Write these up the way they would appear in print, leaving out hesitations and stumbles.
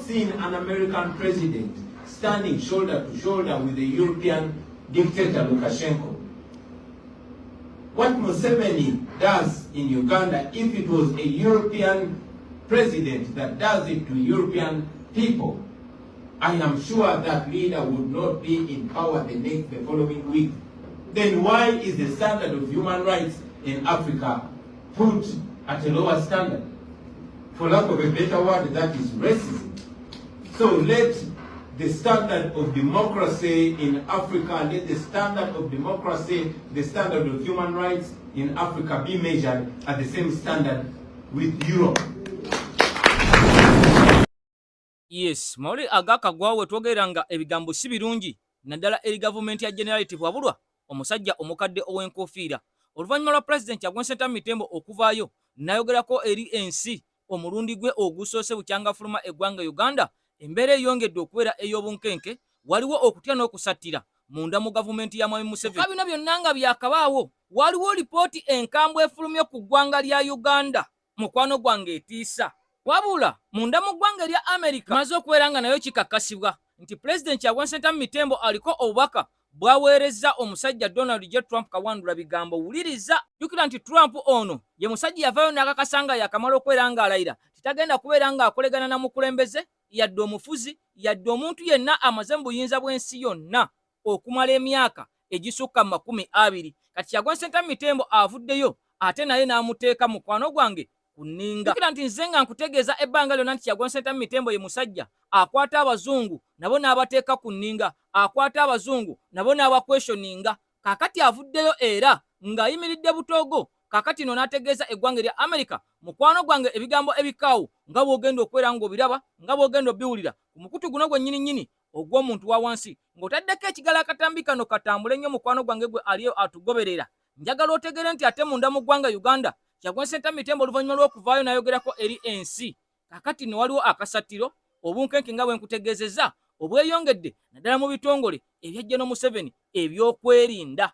seen an American president standing shoulder to shoulder with the European dictator Lukashenko. What Museveni does in Uganda, if it was a European president that does it to European people, I am sure that leader would not be in power the following week. Then why is the standard of human rights in Africa put at a lower standard? For lack of a better word, that is racism. So let the standard of democracy in Africa, let the standard of democracy, the standard of human rights in Africa be measured at the same standard with Europe. Yes, mawulire agakagwawo wetwogerera nga ebigambo si birungi naddala eri gavumenti ya General Tibwabulwa, omusajja omukadde ow'enkofiira. Oluvannyuma lwa Pulezidenti Kyagulanyi Ssentamu Mitembo okuvaayo n'ayogerako eri ensi omulundi gwe ogusoose bukyanga fuluma eggwanga Uganda, embeera eyongedde okubeera ey'obunkenke. Waliwo okutya n'okusattira munda mu gavumenti ya Mwami Museveni. Bino byonna nga byakabaawo, waliwo lipooti enkambwe efulumye ku ggwanga lya Uganda, mukwano gwange, etiisa. Wabula munda mu ggwanga erya Amerika maze okubeera nga nayo kikakasibwa nti Pulezidenti Kyagulanyi Ssentamu Mitembo aliko obubaka bw'aweerezza omusajja Donald J Trump. Kawandula bigambo, wuliriza. Jjukira nti Trump ono ye musajja yavaayo n'akakasa nga yakamala okubeera ng'alayira titagenda kubeera ng'akolegana na mukulembeze yadde omufuzi yadde omuntu yenna amaze mu buyinza bw'ensi yonna okumala emyaka egisukka mu 20. Kati Kyagulanyi Ssentamu Mitembo avuddeyo ate naye n'amuteeka, mukwano gwange, ku nninga. Jjukira nti nze nga nkutegeeza ebbanga lyonna nti Kyagulanyi Ssentamu Mitembo ye musajja akwata abazungu nabo n'abateeka ku nninga, akwata abazungu nabo n'abaquestioninga. Kaakati avuddeyo era ng'ayimiridde butoogo. Kaakati no n'ategeeza eggwanga erya Amerika, mukwano gwange, ebigambo ebikaawu nga bw'ogenda okubeera ng'obiraba, nga bw'ogenda obiwulira ku mukutu guno gwe nnyini nnyini ogw'omuntu wa wansi, ng'otaddeko ekigalo. Akatambi kano katambule nnyo, mukwano gwange gwe aliyo atugoberera. Njagala otegere nti ate munda mu ggwanga Uganda, Kyagulanyi Ssentamu Mitembo oluvannyuma lw'okuvaayo n'ayogerako eri ensi, kaakati ne waliwo akasattiro, obunkenke nga bwe nkutegeezezza obweyongedde naddala mu bitongole ebya General Museveni ebyokwerinda.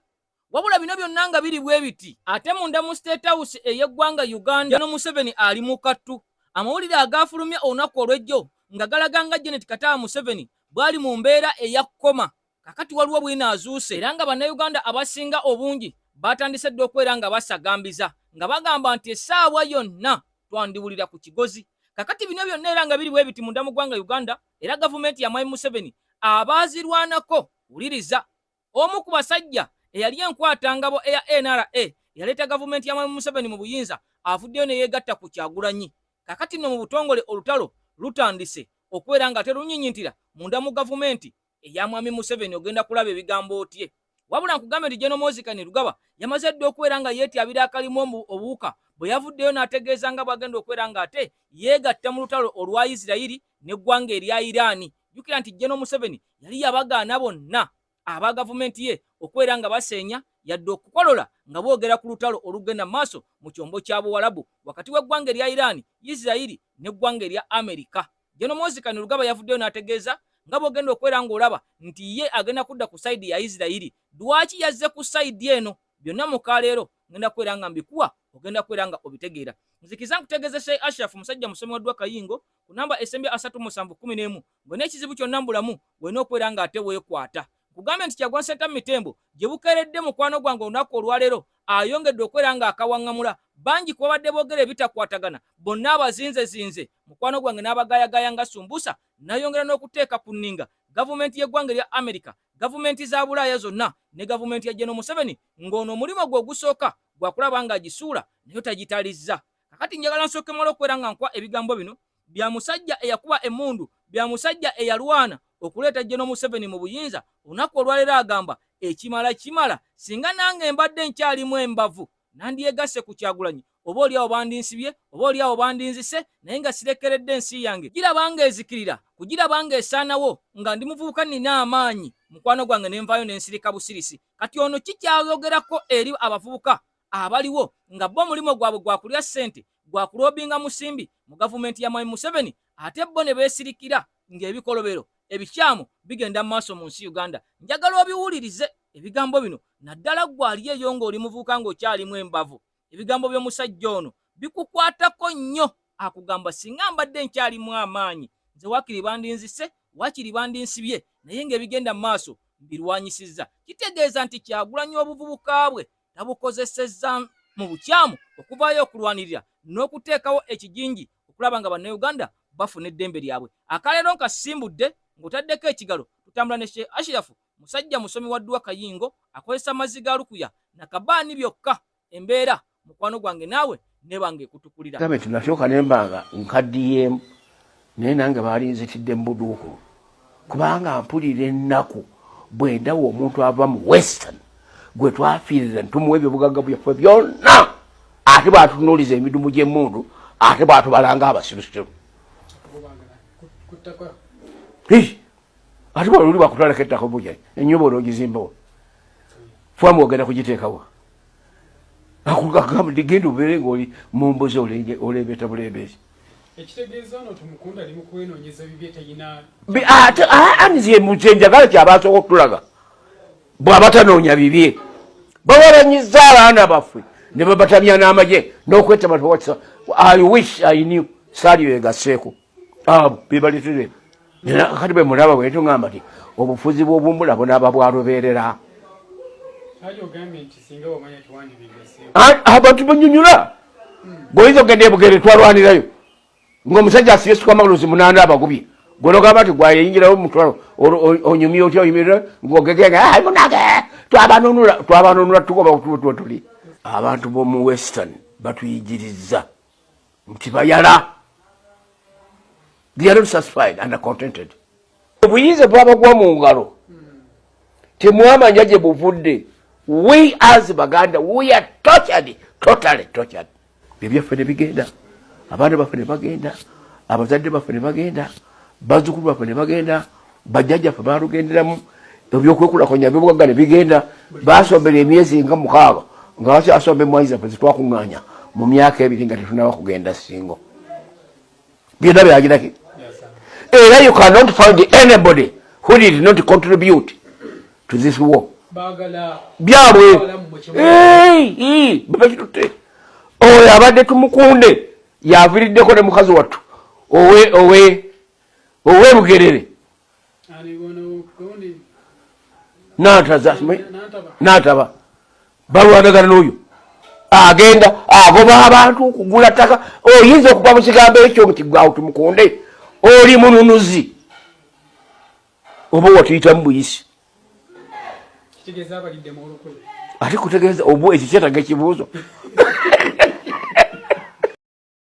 Wabula bino byonna nga biri bwe biti, ate munda mu State House ey'eggwanga Uganda, General Museveni ali mu kattu. Amawulire agaafulumye olunaku olw'ejjo nga galaga nga Janet Kataaha Museveni bw'ali mu mbeera eya coma. Kakati waliwo bwinaazuuse era nga Bannayuganda abasinga obungi batandise dda okubeera nga basagambiza nga bagamba nti essaawa yonna twandiwulira ku kigozi. Kakati bino byonna era nga biri bwe biti munda mu ggwanga Uganda, era gavumenti ya Mwami Museveni abaazirwanako, wuliriza. Omu ku basajja eyali enkwatangabo eya NRA yaleeta gavumenti ya Mwami Museveni mu buyinza avuddeyo ne yeegatta ku Kyagulanyi. Kakati nno mu butongole olutalo lutandise okubeera nga terunyinyintira munda mu gavumenti eya Mwami Museveni. Ogenda kulaba ebigambo otye. Wabula nkugambe nti General Muhoozi Kainerugaba yamaze dda okubeera nga yeetyabira akalimu obuwuka bwe yavuddeyo n'ategeeza nga bw'agenda okubeera ng'ate yeegatta mu lutalo olwa Isirayiri n'eggwanga erya Iraani. Jjukira nti General Museveni yali yabagaana bonna aba gavumenti ye okubeera nga baseenya yadde okukolola nga boogera ku lutalo olugenda maaso mu kyombo kya Buwalabu wakati w'eggwanga erya Iraani, Isirayiri n'eggwanga erya Amerika. General Muhoozi Kainerugaba yavuddeyo n'ategeeza nga bw'ogenda okubeera ng'olaba nti ye agenda kudda ku side ya Isirayiri. Lwaki yazze ku side eno? Byonna mu kaleero ngenda kubeera nga mbikuwa, ogenda kubeera nga obitegeera. Nzikiza nkutegeeze, Sheikh Ashraf, musajja musomi waddwa Kayingo ku namba esembye 3711, ng'olina ekizibu kyonna mu bulamu, olina okubeera ng'ate weekwata. Nkugambe nti Kyagulanyi Ssentamu Mitembo gye bukeeredde, mukwano gwange, olunaku olwaleero ayongedde okubeera ng'akawaŋŋamula bangi ku babadde boogera ebitakwatagana. Bonna abazinzezinze, mukwano gwange, n'abagaayagaaya nga sumbusa, n'ayongera n'okuteeka ku nninga gavumenti y'eggwanga erya Amerika, gavumenti za Bulaaya zonna ne gavumenti ya General Museveni, ng'ono omulimu gwe ogusooka gwakulaba ng'agisuula naye tagitalizza. Kakati njagala nsooke mala okubeera nga nkuwa ebigambo bino bya musajja eyakuba emmundu, bya musajja eyalwana okuleeta General Museveni mu buyinza. Olunaku olwaleero agamba ekimala kimala, singa nange mbadde nkyalimu embavu nandyegasse ku Kyagulanyi, oba oliawo bandinsibye, oba oliawo bandinzise, naye nga sirekeredde ensi yange giraba nga ezikirira, kugiraba nga esaanawo, nga ndi muvubuka nina amaanyi, mukwano gwange, nenvaayo nensirika busirisi. Kati ono kikyayogerako eri abavubuka abaliwo nga bo omulimu gwabwe gwa kulya ssente, gwa kulobinga musimbi mu gavumenti ya Mwami Museveni, ate bo ne beesirikira ng'ebikolobero ebikyamu bigenda mu maaso mu nsi Uganda. Njagala obiwulirize ebigambo bino, naddala ggwe ali eyo ng'oli muvubuka ng'okyalimu embavu. Ebigambo by'omusajja ono bikukwatako nnyo. Akugamba, singa mbadde nkyalimu amaanyi nze Nze wakiri bandinzise, wakiri bandinsibye, naye ng'ebigenda mu maaso mbirwanyisizza. Kitegeeza nti Kyagulanyi obuvubuka bwe tabukozesezza mu bukyamu okuvaayo okulwanirira n'okuteekawo ekijinji okulaba nga Bannayuganda bafuna eddembe lyabwe. Akaleero nkasimbudde ng'otaddeko ekigalo, tutambula ne Sheikh Ashirafu, musajja musomi wa dduwa kayingo, akozesa amazzi ga lukuya na kabaani byokka. Embeera mukwano gwange naawe nebanga ekutukulira. Gambe nti nasooka ne mbanga nkaddiyeemu, naye nange baalinzitidde mu buduukulu, kubanga mpulira ennaku bwe ndaba omuntu ava mu Western gwe twafiirira ntumuwa ebyobugagga byaffe byonna, ate bwatunuuliza emidumu gy'emmundu, ate bwatubalanga abasirusiru. Ate bwaluli bakutwalako ettaka obuja ennyumba olwogizimbawo fwamu ogenda kugiteekawo, akugamba genda obeere ngaoli mumbuzi olembeta bulembeezi. Ekitegeeza ono Tumukunda ali mu kwenoonyeza bibye, talina Ate nze njagala kyabasooka okutulaga bw'aba tanoonya bibye. Bawalanyiza abaana baffe ne babatamya n'amagye n'okwetta batuwakisa. I wish I knew saali begasseeko abo bebaletere. Kati bwe mulaba bwe tugamba nti obufuzi bw'obumbula bunaaba bwalubeerera. Haji ogambye nti singa wamanya tiwandibigaseeko. Abantu banyunyula gweoyinza okugenda ebugere twalwanirayo ng'omusajja asibye sukamaguluzi 8 abagubye, gwenogamba nti gwayingirawo mutwalo onyumye otya oyimirira ng'ogegenga munange twabanunula twabanunula tugoba tuba tuli abantu b'omu Western batuyigiriza nti bayala, they are not satisfied and are contented. Obuyinza bwabagwa mu ngalo, temwamanya gye buvudde. We as Baganda, we are tortured, totally tortured. Ebyaffe ne bigenda, abaana baffe ne bagenda, abazadde baffe ne bagenda, bazzukulu baffe ne bagenda, bajjajjaffe balugenderamu, ebyokwekulakonya byobugagga ne bigenda. Basombera emyezi nga 6 nga bakyasomba emwanyi zaffe zetwakuŋŋaanya mu myaka 2 nga tetunaba kugenda singo. Byonna byagiraki. Era you cannot find anybody who did not contribute to this war. Baagala byabwe. Baagala mmwe kye Bebakitutte. Oyo abadde Tumukunde yaviriddeko ne mukazi wattu owe owe Bugerere. Ani bono gundi? Nantaza. Nantaba. Nantaba balwanagana n'oyo agenda agoba abantu okugula ttaka. Oyinza okuva mu kigambo ekyo nti gwawo Tumukunde oli mununuzi oba watuyitamu buyisi. Kitegeeza abaliddemu olukwe. Ate kutegeeza obu ekyo kyetaga ekibuuzo.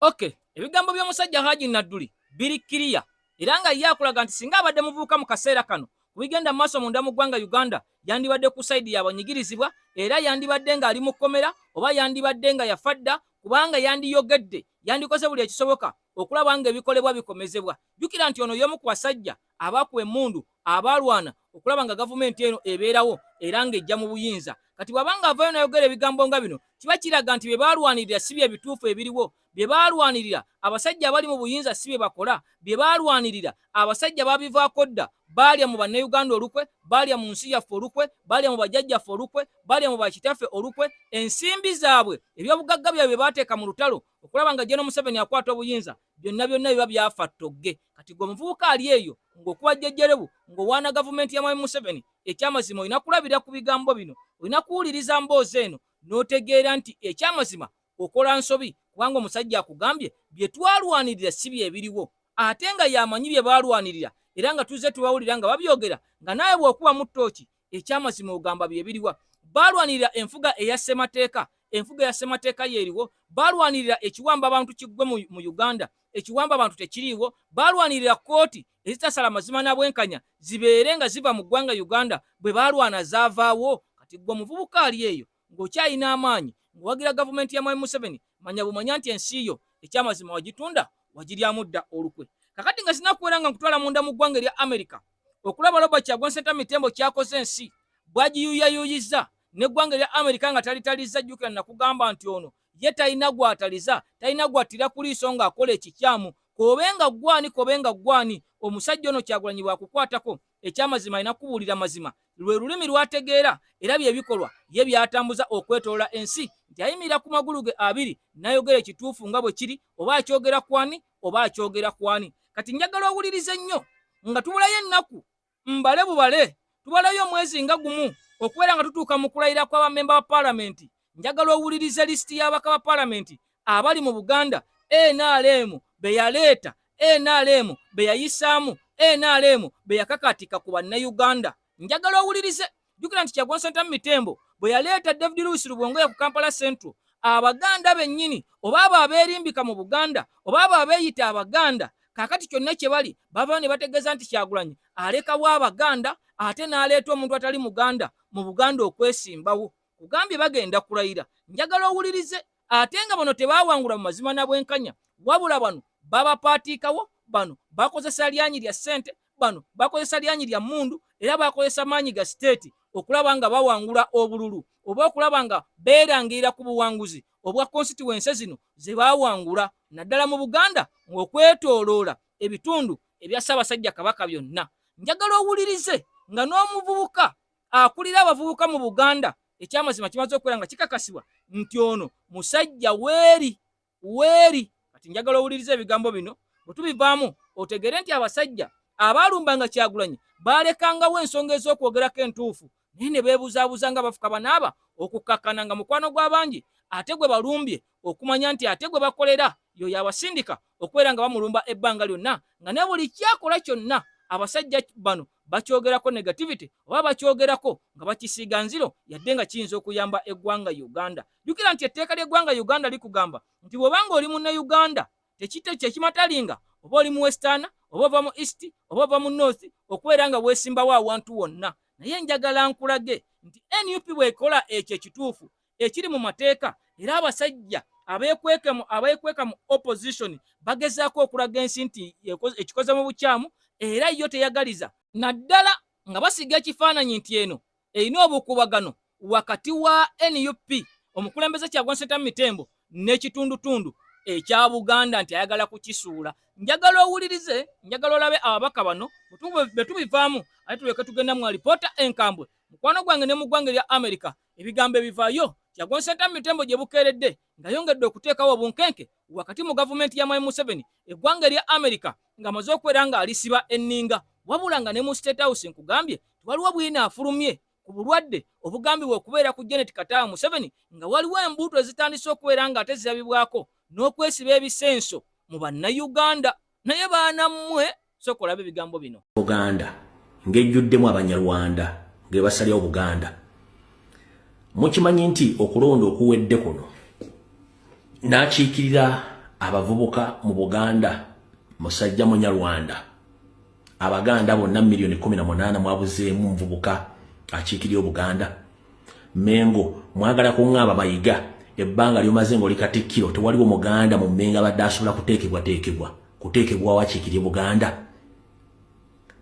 Okay, ebigambo by'omusajja Haji Nadduli biri kiriya, era nga ye akulaga nti singa abadde muvubuka mu kaseera kano ku bigenda mu maaso munda mu ggwanga Uganda, yandibadde ku side y'abanyigirizibwa, era yandibadde ng'ali mu kkomera oba yandibadde nga yafa dda, kubanga yandiyogedde, yandikoze buli ekisoboka okulaba ng'ebikolebwa bikomezebwa. Jjukira nti ono y'omu ku basajja abakuba emmundu abaalwana okulaba nga gavumenti eno ebeerawo era ng'ejja mu buyinza. Kati bw'aba ng'avaayo n'ayogera ebigambo nga bino, kiba kiraga nti bye baalwanirira si bye bituufu ebiriwo. Bye baalwanirira abasajja abali mu buyinza si bye bakola. Bye baalwanirira abasajja babivaako dda. Baalya mu Bannayuganda olukwe, baalya mu nsi yaffe olukwe, baalya mu bajjajjaffe olukwe, baalya mu bakitaffe olukwe. Ensimbi zaabwe, ebyobugagga byabwe bye baateeka mu lutalo okulaba nga General Museveni akwata obuyinza, byonna byonna biba byafa ttogge. Kati gwe omuvubuka ali eyo ng'okuba jjejjerebu ng'owaana gavumenti ya Mwami Museveni, ekyamazima olina kulabira ku bigambo bino, olina kuwuliriza mboozi eno n'otegeera nti ekyamazima okola nsobi, kubanga omusajja akugambye bye twalwanirira si bye biriwo, ate nga y'amanyi bye baalwanirira, era nga tuzze tubawulira nga babyogera, nga naawe bw'okuba mu ttooki ekyamazima ogamba bye biriwa. Baalwanirira enfuga eya ssemateeka, enfuga eya ssemateeka yeeriwo. Baalwanirira ekiwamba abantu kiggwe mu Uganda, ekiwamba abantu tekiriiwo. Baalwanirira kkooti ezitasala mazima na bwenkanya zibeere nga ziva mu ggwanga Uganda, bwe baalwana zaavaawo. Kati ggwe omuvubuka ali eyo ng'okyalina amaanyi ng'owagira gavumenti ya Mwami Museveni, manya bumanya nti ensi yo ekyamazima wagitunda, wagiryamu dda olukwe. Kakati nga sinakuwera nga nkutwala munda mu ggwanga erya America okulaba Robert Kyagulanyi Ssentamu Mitembo kyakoze ensi bw'agiyuuyayuuyizza n'eggwanga erya America nga talitalizza. Jjukira nakugamba nti ono ye talina gw'ataliza, talina gw'attira ku liiso ng'akola ekikyamu, k'obe nga ggwani, k'obe nga ggwani. Omusajja ono Kyagulanyi bw'akukwatako, ekyamazima alina kubuulira mazima, lwe lulimi lw'ategeera, era bye bikolwa ye by'atambuza okwetoola ensi, nti ayimirira ku magulu ge abiri n'ayogera ekituufu nga bwe kiri, oba akyogera kwani oba akyogera kwani. Kati njagala owulirize nnyo nga tubulayo ennaku mbale bubale, tubalayo omwezi nga gumu okubeera nga tutuuka mu kulayira kw'abamemba ba paalamenti. Njagala owulirize lisiti y'ababaka ba paalamenti abali mu Buganda NRM be yaleeta, NRM be yayisaamu, NRM be yakakaatika ku Bannayuganda. Njagala owulirize. Jjukira nti Kyagulanyi Ssentamu Mitembo bwe yaleeta David Lewis Rubongoya ku Kampala Central, Abaganda bennyini oba abo abeerimbika mu Buganda oba abo abeeyita Abaganda kaakati kyonna kye bali bava ne bategeeza nti Kyagulanyi alekawo Abaganda ate n'aleeta omuntu atali Muganda mu Buganda okwesimbawo. Kugambye bagenda kulayira. Njagala owulirize. Ate nga bano tebaawangula mu mazima na bwenkanya, wabula bano babapaatiikawo, bano bakozesa lyanyi lya ssente, bano bakozesa lyanyi lya mmundu, era bakozesa maanyi ga siteeti okulaba nga bawangula obululu oba okulaba nga beerangirira ku buwanguzi obwa konsituwense zino ze baawangula, naddala mu Buganda ng'okwetooloola ebitundu ebya Ssaabasajja Kabaka byonna. Njagala owulirize nga n'omuvubuka akulira abavubuka mu Buganda, ekyamazima kimaze okubeera nga kikakasibwa nti ono musajja weeri weeri. Kati njagala owulirize ebigambo bino, bwe tubivaamu otegeere nti abasajja abaalumbanga Kyagulanyi baalekangawo ensonga ez'okwogerako entuufu, naye ne beebuzaabuza nga bafuka banaaba okukkakkana nga mukwano gw'abangi ate gwe balumbye, okumanya nti ate gwe bakolera y'oyo abasindika okubeera nga bamulumba ebbanga lyonna, nga ne buli kyakola kyonna abasajja bano bakyogerako negativity oba bakyogerako nga bakisiiga nziro, yadde nga kiyinza okuyamba eggwanga Uganda. Jjukira nti etteeka ly'eggwanga Uganda likugamba nti bw'obanga oli Munnayuganda, tekimatalinga oba oli mu Western oba ova mu East oba ova mu North, okubeera nga weesimbawo awantu wonna. Naye njagala nkulage nti NUP bw'ekola ekyo ekituufu ekiri mu mateeka, era abasajja abeekweka mu opposition bagezaako okulaga ensi nti ekikoze mu bukyamu, era yo teyagaliza, naddala nga basiga ekifaananyi nti eno erina obukubagano wakati wa NUP, omukulembeze Kyagulanyi Ssentamu Mitembo, n'ekitundutundu ekya Buganda nti ayagala kukisuula. Njagala owulirize, njagala olabe ababaka bano bwe tubivaamu, ate tuleke tugenda mu alipoota enkambwe. Mukwano gwange, ne mu ggwanga erya America ebigambo ebivaayo, Kyagulanyi Ssentamu Mitembo gye bukeeredde nga yongedde okuteekawo obunkenke wakati mu gavumenti ya Mwami Museveni, eggwanga erya America ng'amaze okubeera ng'alisiba enninga, wabula nga ne mu State House nkugambye tiwaliwo bwino afulumye ku bulwadde obugambibwa okubeera ku Janet Kataaha Museveni, nga waliwo embuutu ezitandise okubeera ng'ate zirabibwako n'okwesiba ebisenso mu Bannayuganda. Naye baana mmwe, sooka olabe ebigambo bino. Buganda ng'ejjuddemu Abanyarwanda ng'ebasalyawo Buganda. Mukimanyi nti okulonda okuwedde kuno n'akiikirira abavubuka mu Buganda musajja Munyarwanda. Abaganda bonna 18 millioni mwabuzeemu muvubuka akiikirira Obuganda. Mengo mwagala kuŋŋamba Mayiga, ebbanga lyomaze ng'oli Katikkiro, tewaliwo Muganda mu Mmengo abadde asobola kuteekebwa teekebwa kuteekebwawo akiikirire Buganda?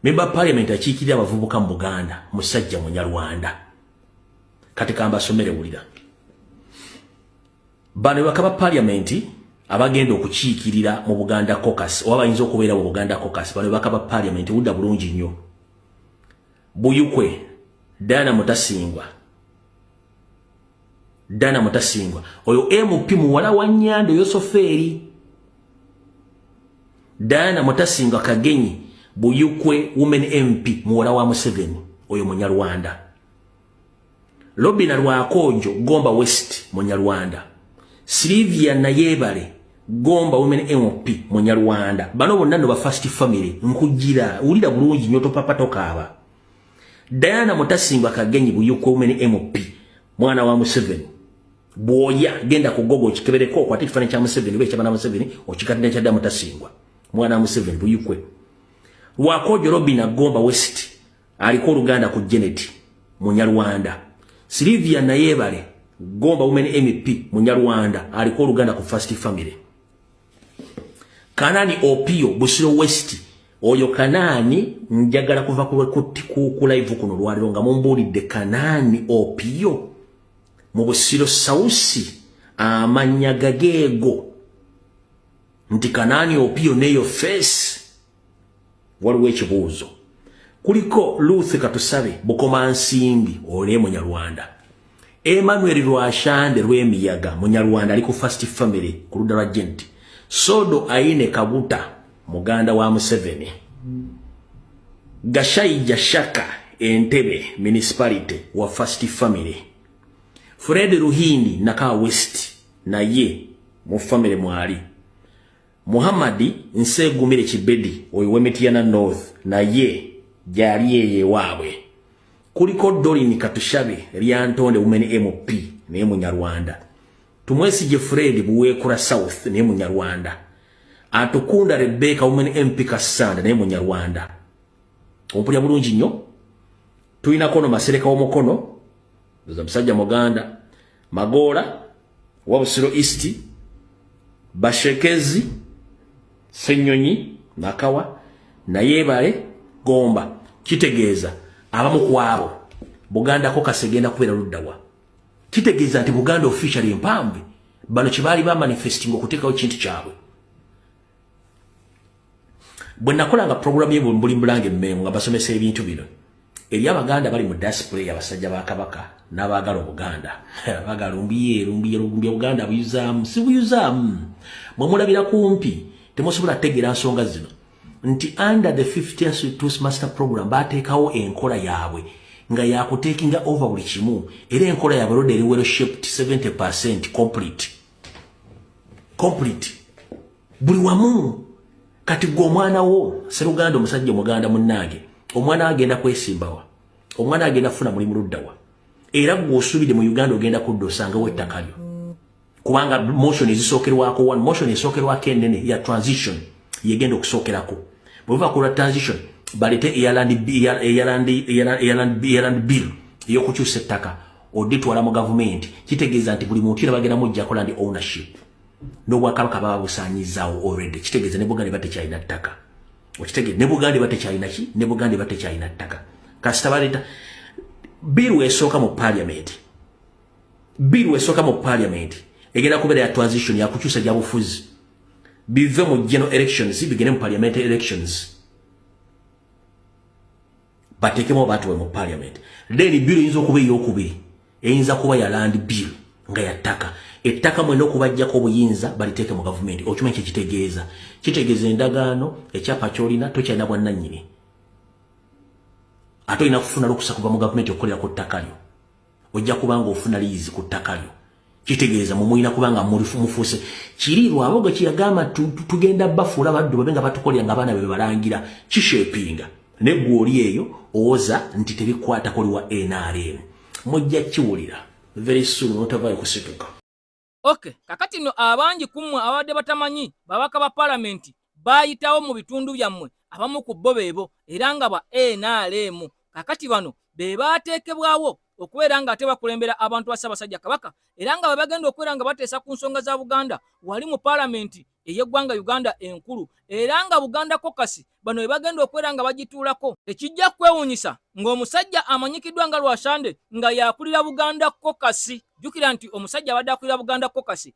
Member parliament akiikirira abavubuka mu Buganda musajja Munyarwanda. Kati kambasomere, wulira bano bakaba parliament abagenda okukiikirira mu Buganda Caucus oba bayinza okubeera mu Buganda Caucus. Bano bakaba parliament, wudda bulungi nnyo: Buyukwe Diana Mutasingwa. Diana Mutasingwa oyo MP muwala wa Nyando Yosofeeri. Diana Mutasingwa Kagenyi, Buyukwe Women MP, muwala wa Museveni, oyo Munyarwanda. Robina Rwakonjo, Gomba West, Munyarwanda. Sylvia Nayebale, Gomba Women MP, Munyarwanda. Bano bonna no ba first family. Nkujira, wulira bulungi nnyo, topapa, tokaaba. Diana Mutasingwa Kagenyi, Buyukwe Women MP, mwana wa Museveni. Bwoya genda ku Google okikebereko, okwate ekifaananyi kya Museveni oba ekyabana Museveni okikatira kya Diana Mutasingwa, mwana wa Museveni, Buyukwe. Rwakojo Robina, Gomba West, aliko oluganda ku Janet, Munyarwanda. Sylvia Nayebale, Gomba Women MP, Munyarwanda, aliko oluganda ku first family. Kanani Opio, Busiro West, oyo Kanani njagala kuva ku live kuno lwaliro nga mumbuulidde Kanani Opio mu Busiro South, amannya gageego nti Kanani Opio neyo face. Waliwo ekibuuzo. Kuliko Ruth Katusabe, Bukomansimbi, oyo Munyarwanda. Emmanuel Rwashande, Lwemiyaga, Munyarwanda, ali ku first family ku ludda lwa Gent. Sodo Aine Kabuta. Muganda wa Museveni. Gashayija Shaka, Entebbe Municipality, wa First Family. Fred Ruhindi, Nakawa West, naye mu family mwali. Muhammadi Nsegumire Kibedi, oyo w'Emityana North, naye gyali eyo ewaabwe. Kuliko Doreen Katushabe Lyantonde, Women MP, naye Munyarwanda. Tumwesige Fred, Buweekula South, naye Munyarwanda. Atukunda Rebecca, Women MP Kassanda, naye Munyarwanda. Ompulya bulungi nnyo. Tulinako no Masereka w'Omukono, musajja Muganda. Magoola wa Busiro East, Bashekezi Ssenyonyi, Nakawa, naye bale Gomba. Kitegeeza abamu ku abo Buganda Caucus egenda kubeera luddawa? Kitegeeza nti Buganda officially empanvu bano kyebaali bamanifesting okuteekawo kintu kyabwe. Bwe nakolanga program ye mbuli mbulange emmengo nga basomesa ebintu bino eri Abaganda bali mu diaspora, abasajja ba Kabaka n'abaagala Obuganda, abaagala lumbiye lumbiye lumbiye Buganda buyuzaamu si buyuzaamu, mwe mulabira kumpi temusobola kutegeera nsonga zino nti under the 50th Toastmaster program bateekawo enkola yaabwe nga yakutekinga over buli kimu, era enkola yaabwe rodde eri well shaped, 70% complete buli wamu. Kati gwe omwana wo seruganda, omusajja omuganda munnange, omwana agenda kwesimbawa? Omwana agenda kufuna mulimu luddawa? Era gwe osuubire mu Uganda ogenda kudda osangawo ettaka lyo? Kubanga motion ezisookerwako, one motion esookerwako enene ya transition yegenda okusookerako. Bwe buva ku transition, balete eya land bill ey'okukyusa ettaka oditwala mu gavumenti. Kitegeeza nti buli muntu yena bagenda muggyako land ownership, n'obwakabaka baba busaanyizaawo already. Kitegeeza ne Buganda eba tekyalina ttaka. Okitegeeza? Ne Buganda eba tekyalina ki? Ne Buganda eba tekyalina ttaka kasita baleeta bill esooka mu parliament. Bill esooka mu parliament egenda kubeera ya transition, yakukyusa gya bufuzi, bive mu general elections bigende mu parliamentary elections, bateekemu abantu bwe mu parliament. Then bill eyinza okuba eyokubiri eyinza kuba ya land bill, nga ya ttaka. Ettaka mwena okubajjako obuyinza baliteeke mu gavumenti. Okimanyi kyekitegeeza? Kitegeeza endagaano, ekyapa kyolina tokyalina bwannannyini, ate olina kufuna lukusa kuva mu gavumenti okukolera ku ttaka lyo. Ojja kubanga ofuna liizi ku ttaka lyo. Kitegeeza mumulina kubanga mufuuse kiri lwabogo kyeyagamba, tugenda bafuula baddu babe nga batukolera nga abaana be balangira kishepinga. Neggwe oli eyo owoza nti tebikwatako liwa NRM, mujja kiwulira very soon, notavaayo kusituka. Ok, kakati nno abangi ku mmwe ababadde batamanyi babaka ba paalamenti baayitawo mu bitundu byammwe, abamu ku bo beebo era nga ba NRM. Kakati bano be baateekebwawo okubeera nga ate bakulembera abantu ba Ssaabasajja Kabaka, era nga bwe bagenda okubeera nga bateesa ku nsonga za Buganda wali mu paalamenti ey'eggwanga Uganda enkulu, era nga Buganda Caucus bano bwe bagenda okubeera nga bagituulako. Tekijja kwewuunyisa ng'omusajja amanyikiddwa nga Lwashande nga yakulira Buganda Caucus. Jjukira nti omusajja abadde akulira Buganda Caucus,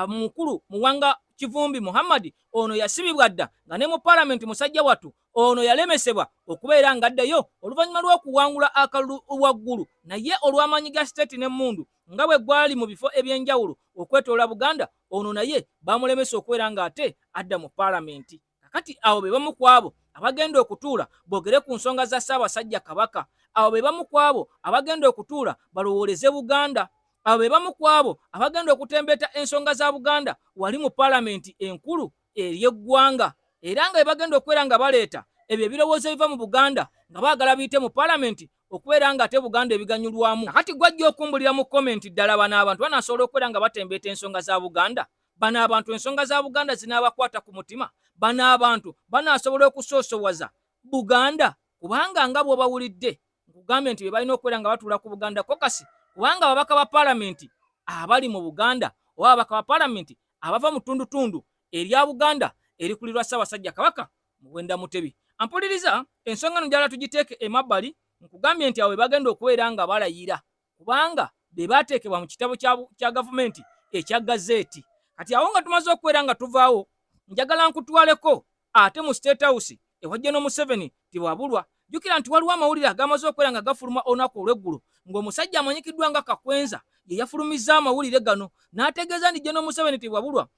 mukulu Muwanga Kivumbi Muhammad, ono yasibibwa dda nga ne mu paalamenti musajja wattu ono yalemesebwa okubeera ng'addayo oluvannyuma lw'okuwangula akalulu waggulu, naye olw'amaanyi ga state n'emmundu nga bwe gwali mu bifo eby'enjawulo okwetoola Buganda, ono naye bamulemesa okubeera ng'ate adda mu paalamenti. Kakati abo be bamu ku abo abagenda okutuula boogere ku nsonga za Ssaabasajja Kabaka. Abo be bamu ku abo abagenda okutuula balowooleze Buganda. Abo be bamu ku abo abagenda okutembeeta ensonga za Buganda wali mu paalamenti enkulu ery'eggwanga, era nga bebagenda okubeera nga baleeta ebyo ebirowoozo ebiva mu Buganda nga baagala biyite mu paalamenti okubeera nga ate Buganda ebiganyulwamu. Kakati gwajja okumbulira mu comment, ddala bano abantu banasobola okubeera nga batembeeta ensonga za Buganda? Bano abantu ensonga za Buganda zinaabakwata ku mutima? Bano abantu banaasobola okusoosowaza Buganda? Kubanga nga bw'obawulidde, nkugambye nti be balina okubeera nga batuula ku Buganda Caucus, kubanga ababaka ba paalamenti abali mu Buganda oba ababaka ba paalamenti abava mu ttundutundu erya Buganda erikulirwa Ssaabasajja Kabaka Muwenda Mutebi. Ampuliriza, ensonga eno njala tugiteeke emabbali. Nkugambye nti abo be bagenda okubeera nga balayira, kubanga be baateekebwa mu kitabo kya gavumenti ekya gazeeti. Kati awo nga tumaze okubeera nga tuvaawo, njagala nkutwaleko ate mu State House ewa General Museveni Tibwabulwa. Jjukira nti waliwo amawulire agamaze okubeera nga gafuluma olunaku olw'eggulo, ng'omusajja amanyikiddwa nga Kakwenza ye yafulumizza amawulire gano n'ategeeza nti General Museveni Tibwabulwa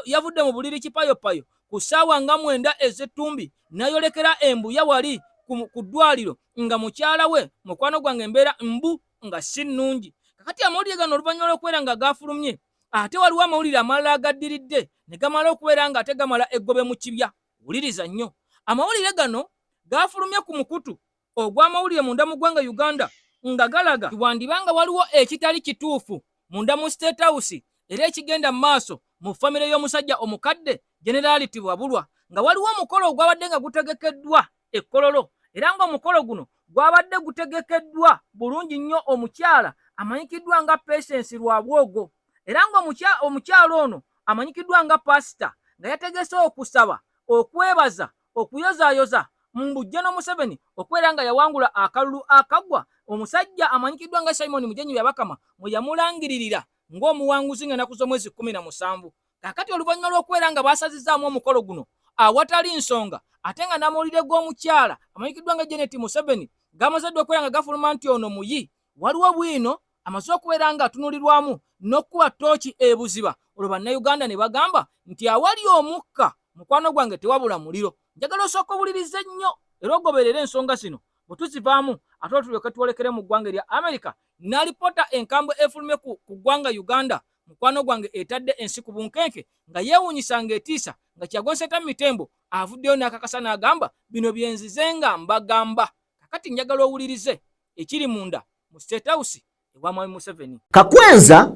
yavudde mu buliri kipayopayo. Ku ssaawa nga 9 ez'ettumbi n'ayolekera embuya wali ku ddwaliro nga mukyala we mukwano gwange embeera mbu nga si nnungi. Kakati amawulire gano oluvannyuma lw'okubeera nga gafulumye, ate waliwo amawulire amalala agaddiridde ne gamala okubeera nga ate gamala eggobe mu kibya. Wuliriza nnyo. Amawulire gano gafulumye ku mukutu ogw'amawulire munda mu ggwanga Uganda nga galaga wandiba nga waliwo ekitali kituufu munda mu State House era ekigenda mu maaso mu famire y'omusajja omukadde Generali Tibwabulwa, nga waliwo omukolo ogwabadde nga gutegekeddwa e Kololo, era ng'omukolo guno gwabadde gutegekeddwa bulungi nnyo omukyala amanyikiddwa nga Patience Rwabwogo, era ng'omukyala ono amanyikiddwa nga Pasita nga yategese okusaba, okwebaza, okuyozaayoza mbu General Museveni okubeera nga yawangula akalulu akaggwa omusajja amanyikiddwa nga Simon Mugenyi Byabakama mwe yamulangiririra ng'omuwanguzi ng'ennaku z'omwezi 17. Kaakati oluvannyuma lw'okubeera nga baasazizaamu omukolo guno awatali nsonga, ate nga n'amawulire g'omukyala amanyikiddwa nga Janet Museveni gamaze dda okubeera nga gafuluma nti ono muyi, waliwo bwino amaze okubeera nga atunulirwamu n'okukuba ttooki ebuziba, olwo Bannayuganda ne bagamba nti awali omukka mukwano gwange tewabula muliro. Njagala osooka owulirize nnyo era ogoberere ensonga zino, bwe tuzivaamu ate tulyoke twolekere mu ggwanga erya Amerika n'alipoota enkambwe efulumye ku ggwanga Uganda mukwano gwange etadde ensi ku bunkenke nga yeewuunyisa ng'etiisa nga Kyagulanyi Ssentamu Mitembo avuddeyo n'akakasa n'agamba bino bye nzize nga mbagamba. Kakati njagala owulirize ekiri munda mu State House ewa Mwami Museveni. Kakwenza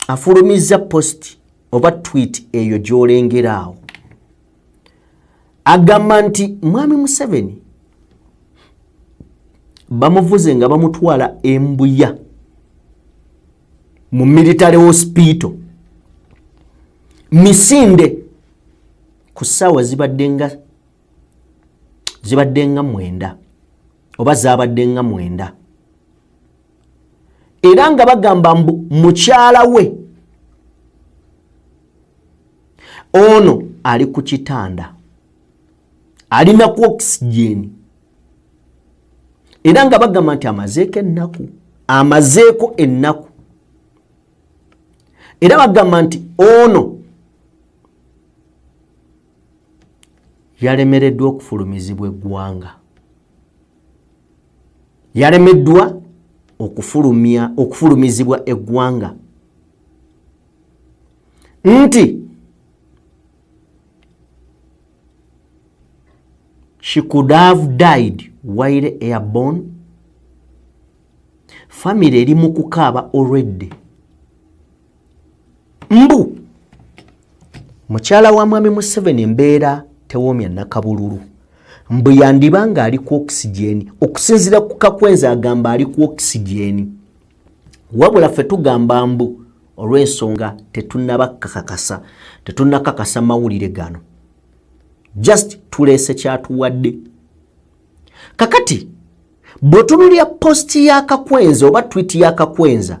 afulumizza post oba tweet eyo gy'olengera awo, agamba nti Mwami Museveni bamuvuze nga bamutwala embuya mu military hospital misinde ku ssaawa zibadde nga 9 oba zaabadde nga 9, era nga bagamba mbu mukyala we ono ali ku kitanda alina ku oxygen, era nga bagamba nti amazeeko ennaku, era bagamba nti ono yalemereddwa okufulumizibwa eggwanga, yalemeddwa okufulumizibwa eggwanga, nti she could have died while airborne. Family eri mu kukaaba already. Mbu mukyala wa Mwami Museveni embeera tewoomya nakabululu, mbu yandiba ng'ali ku oxygen. Okusinziira ku Kakwenza agamba ali ku oxygen, wabula ffe tugamba mbu olw'ensonga tetunnabakakasa, tetunnakakasa mawulire gano, just tuleese kyatuwadde. Kakati bw'otunuulira posti ya Kakwenza oba tweet ya Kakwenza,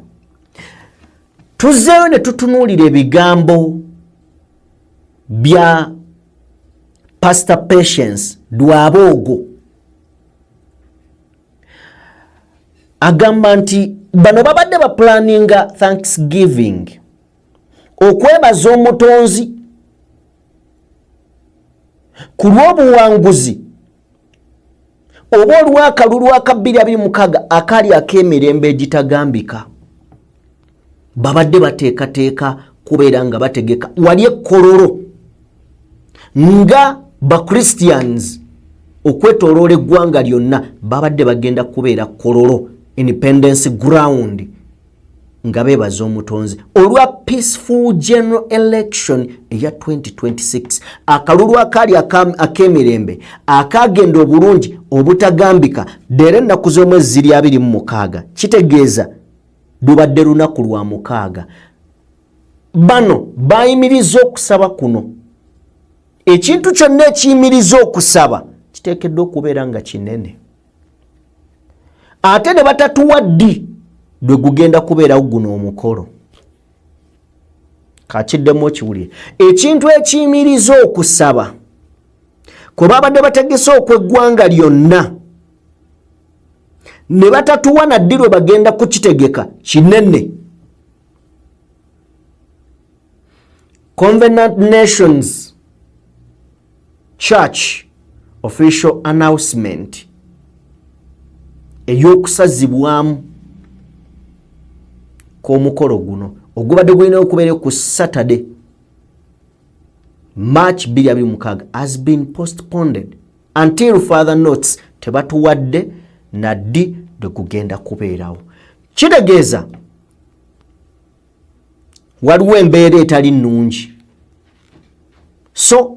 tuzzeeyo ne tutunuulira ebigambo bya Pastor Patience Rwabwogo. Agamba nti bano babadde baplaninga Thanksgiving, okwebaza omutonzi ku lw'obuwanguzi oba olw'akalulu aka 2026 akaali ak'emirembe egitagambika. Babadde bateekateeka kubeera nga bategeka wali ekkololo nga ba Christians okwetooloola eggwanga lyonna, babadde bagenda kubeera Kololo Independence Ground nga beebaza omutonzi olwa peaceful general election eya 2026, akalulu akaali ak'emirembe akagenda obulungi obutagambika. Leero ennaku z'omwezi ziri 26, kitegeeza lubadde lunaku lwa mukaaga. Bano bayimiriza okusaba kuno. Ekintu kyonna ekiyimiriza okusaba kiteekeddwa okubeera nga kinene, ate ne batatuwa ddi lwe gugenda kubeerawo guno omukolo. Kakiddemu okiwulire. Ekintu ekiyimiriza okusaba kwe babadde bategese okw'eggwanga lyonna ne batatuwa na ddi lwe bagenda kukitegeka, kinene. Covenant Nations Church official announcement ey'okusazibwamu kw'omukolo guno ogubadde gulina okubeera ku Saturday March 2026 has been postponed until further notes. Tebatuwadde naddi lwe gugenda kubeerawo. Kitegeeza waliwo embeera etali nnungi. So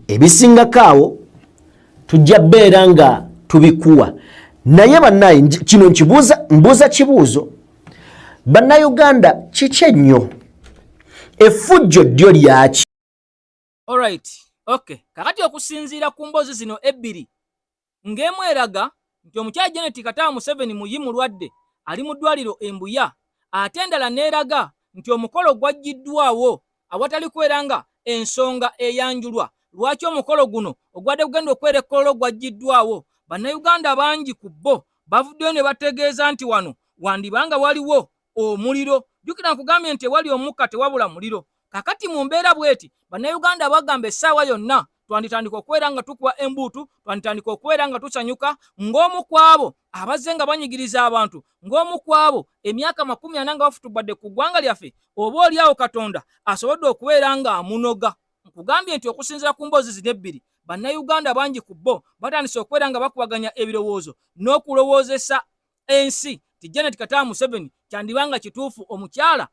ebisingako awo tujja beera nga tubikuwa, naye bannaye, kino nkibuuza, mbuuza kibuuzo: Bannayuganda, kiki ennyo effujjo ddyo lyaki? Alright, okay. Kakati okusinziira ku mboozi zino ebbiri, ng'emu eraga nti omukyala Janet Kataaha Museveni muyi, mulwadde, ali mu ddwaliro Embuya, ate endala n'eraga nti omukolo gwaggiddwawo awatali kubeera nga ensonga eyanjulwa lwaki omukolo guno ogwadde kugenda okwera e Kololo gwaggiddwawo. Bannayuganda bangi ku bo bavuddeyo ne bategeeza nti wano wandibanga waliwo omuliro. Jjukira nkugambye nti ewali omukka tewabula muliro. Kakati mu mbeera bw'eti, Bannayuganda bagamba essaawa yonna twanditandika okubeera nga tukuba embuutu, twanditandika okubeera nga tusanyuka ng'omu ku abo abazze nga banyigiriza abantu, ng'omu ku abo emyaka 40 nga bafutubadde ku ggwanga lyaffe, oba oli awo Katonda asobodde okubeera nga amunoga. Nkugambye nti okusinziira ku mboozi zino ebbiri, Bannayuganda bangi ku bo batandise okubeera nga bakubaganya ebirowoozo n'okulowoozesa ensi nti Janet Kataaha Museveni kyandiba nga kituufu omukyala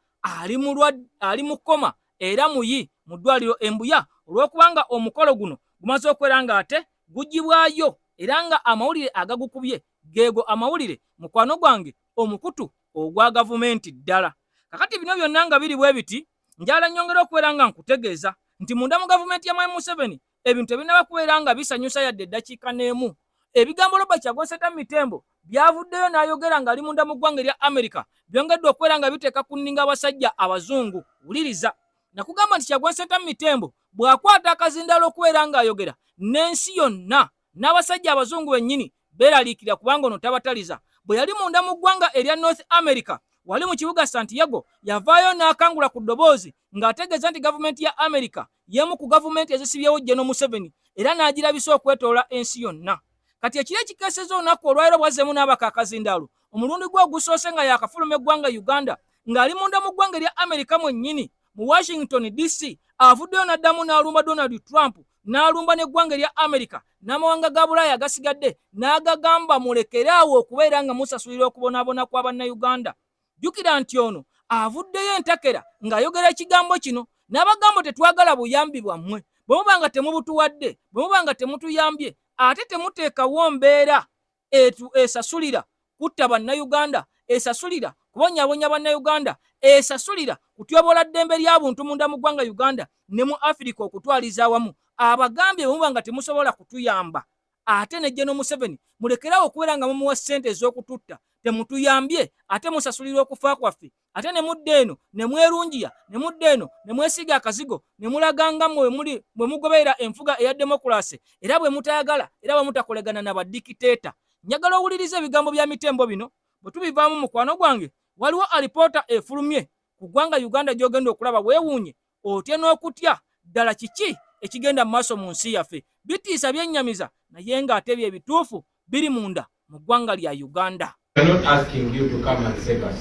ali mu kkoma era muyi mu ddwaliro Embuya, olw'okubanga omukolo guno gumaze okubeera nga ate gugibwayo, era nga amawulire agagukubye geego amawulire, mukwano gwange, omukutu ogwa gavumenti ddala. Kakati bino byonna nga biri bwe biti, njala nnyongera okubeera nga nkutegeeza nti munda mu gavumenti ya Mwami Museveni ebintu ebinaba kubeera nga bisanyusa yadde eddakiika n'emu. Ebigambo Robert Kyagulanyi Ssentamu Mitembo byavuddeyo n'ayogera ng'ali munda mu ggwanga erya America byongedde okubeera nga biteeka ku nninga abasajja abazungu. Wuliriza, nakugamba nti Kyagulanyi Ssentamu Mitembo bw'akwata akazindaalo okubeera ng'ayogera n'ensi yonna, n'abasajja abazungu bennyini beeraliikirira, kubanga ono tabataliza. Bwe yali munda mu ggwanga erya North America, wali mu kibuga Santiago, yavaayo n'akangula ku ddoboozi ng'ategeeza nti gavumenti ya America y'emu ku gavumenti ezisibyewo General Museveni, era n'agirabisa okwetoola ensi yonna. Kati ekiro ekikeeseza olunaku olwaleero, bwazzeemu n'abaka akazindaalo omulundi gwe ogusoose nga yakafuluma eggwanga Uganda, ng'ali munda mu ggwanga erya America mwennyini mu Washington DC, avuddeyo n'addamu n'alumba Donald Trump, n'alumba n'eggwanga erya America n'amawanga ga Bulaaya agasigadde, n'agagamba mulekere awo okubeera nga musasulira okubonaabona kwa Bannayuganda. Jjukira nti ono avuddeyo entakera ng'ayogera ekigambo kino n'abagamba: tetwagala buyambi bwammwe bwe muba nga temubutuwadde, bwe muba nga temutuyambye, ate temuteekawo mbeera etu esasulira kutta Bannayuganda, esasulira kubonyaabonya Bannayuganda, esasulira kutyobola ddembe lya buntu munda mu ggwanga Uganda ne mu Afirika okutwaliza awamu. Abagambye bwe muba nga temusobola kutuyamba, ate ne General Museveni mulekerawo okubeera nga mumuwa ssente ez'okututta. Temutuyambye, ate musasulira okufa kwaffe, ate ne mudda eno ne mwerungiya, ne mudda eno ne mwesiiga akazigo, ne mulaga nga mmwe muli bwe mugoberera enfuga eya demokulasi, era bwe mutayagala era bwe mutakolegana na badikiteeta. Njagala owulirize ebigambo bya Mitembo bino. Bwe tubivaamu, mukwano gwange, waliwo alipoota efulumye ku ggwanga Uganda gy'ogenda okulaba weewuunye otye n'okutya ddala kiki ekigenda mu maaso mu nsi yaffe. Bitiisa, byennyamiza, naye ng'ate bye bituufu biri munda mu ggwanga lya Uganda. We are not asking you to come and save us.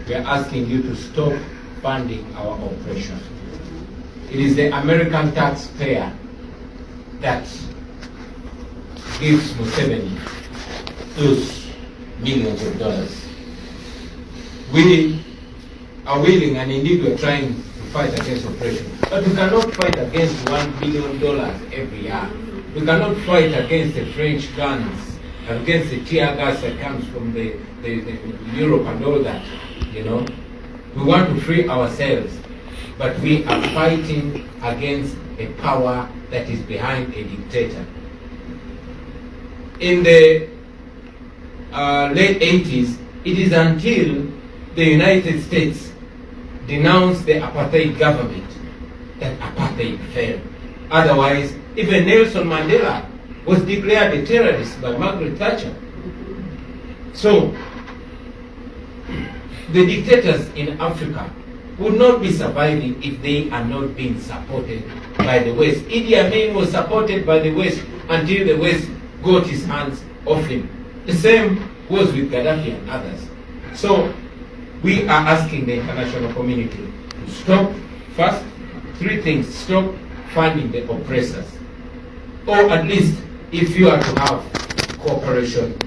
We are asking you to stop funding our oppression. It is the American taxpayer that gives Museveni those millions of dollars. We are willing, and indeed we are trying to fight against oppression. But we cannot fight against $1 billion every year. We cannot fight against the French guns, against the tear gas that comes from the Europe and all that. We want to free ourselves, but we are fighting against a power that is behind a dictator. In the late 80s, it is until the United States denounced the apartheid government that apartheid fell. Otherwise, even Nelson Mandela was declared a terrorist by Margaret Thatcher. So, the dictators in Africa would not be surviving if they are not being supported by the West. Idi Amin was supported by the West until the West got his hands off him. The same goes with Gaddafi and others. So we are asking the international community to stop first three things. Stop funding the oppressors. Or at least if you are to have cooperation